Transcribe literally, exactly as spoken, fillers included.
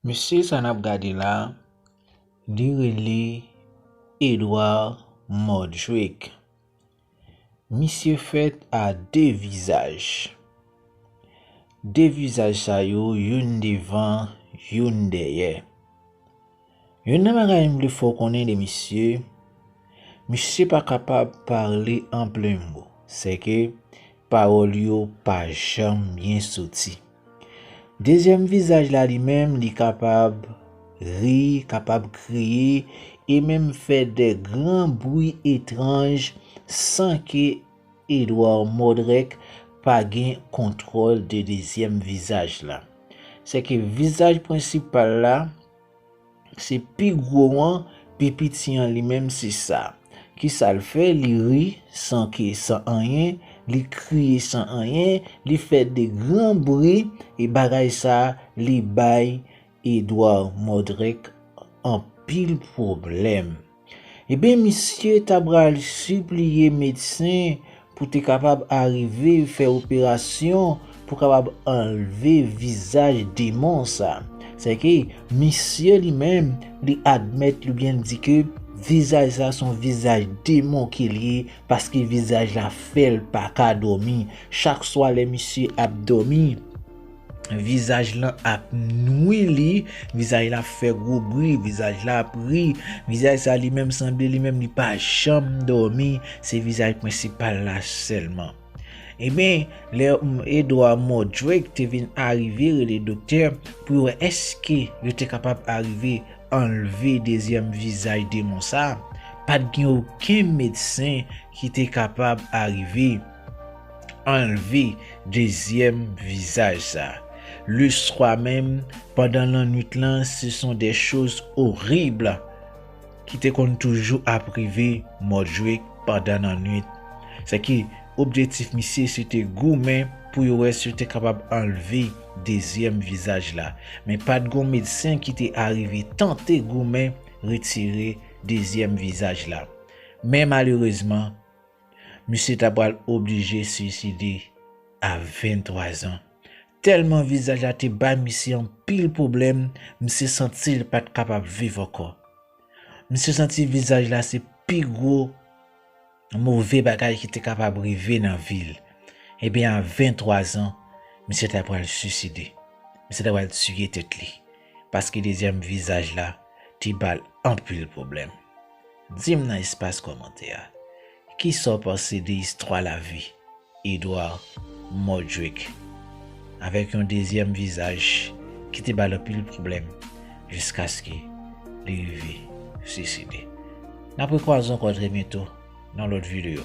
Mesye sa n ap gade la, li rele Edward Mordreak. Misye fèt a de vizaj. De vizaj sa yo, youn devan, youn dèyè. Youn nan bagay m vle fè w konnen de misye, misye pa kapab pale an plen mo. Sèke pawòl yo pa janm byen soti. Dezyèm vizaj la li menm, li kapab ri, kapab kriye, e menm fè de gran bri etranj san ke Edward Mordreak pa gen kontwòl de dezyèm vizaj la. Sèke vizaj prensipal la, se pi gwo an, pi piti an li menm se sa. Kisa l fè? Li ri san ke, san anyen, li kriye san anyen, li fè de gran bri, e bagay sa li bay Edward Mordreak anpil pwoblèm. Ebyen, misye ta pral sipliye medsen pou te kapab arive fè operasyon pou kapab anlve vizaj demon sa. Sèke misye li menm, li admèt, li byen di ke vizaj sa se yon vizaj demon ke li ye, paske vizaj la fè l pa ka dòmi. Chak swa lè misye ap dòmi, vizaj lan ap nwi li, vizaj la ap fè gwo bri, vizaj la ap ri, vizaj sa li menm sanble li menm li pa janm dòmi, se vizaj prensipal la sèlman. Ebyen, lè, mm, Edward Mordreak te vin arive rele doktè pou yo wè èske yo te kapab arive anlve dezyèm vizaj demon sa, pa t gen okenn medsen ki te kapab arive anlve dezyèm vizaj sa. Leswa menm, pandan lannwit lan, se son de choz orib ki te konn toujou ap rive Mordreak pandan lannwit. Sèke objektif misye se te goumen pou yo wè si yo te kapab anlve dezyèm vizaj la. Men pa t gon medsen ki te arive tante goumen retire dezyèm vizaj la. Men malerezman, misye ta pral oblije siyiside a venntwa zan. Tèlman vizaj la te bay misye anpil pwoblèm, misye santi l pa t kapab viv ankò. Misye santi vizaj la se pi gwo move bagay ki te kapab rive nan vi l. Ebyen, a venntwa zan, misye ta pral siyiside. Misye ta pral tiye tèt li. Paske dezyèm vizaj la te ba l anpil pwoblèm. Di m nan espas kòmantè a, kisa w panse de istwa lavi Edward Mordreak avèk yon dezyèm vizaj ki te ba l anpil pwoblèm jiskaske li rive siyiside? N ap rekwaze ankò trè byento nan lòt videyo.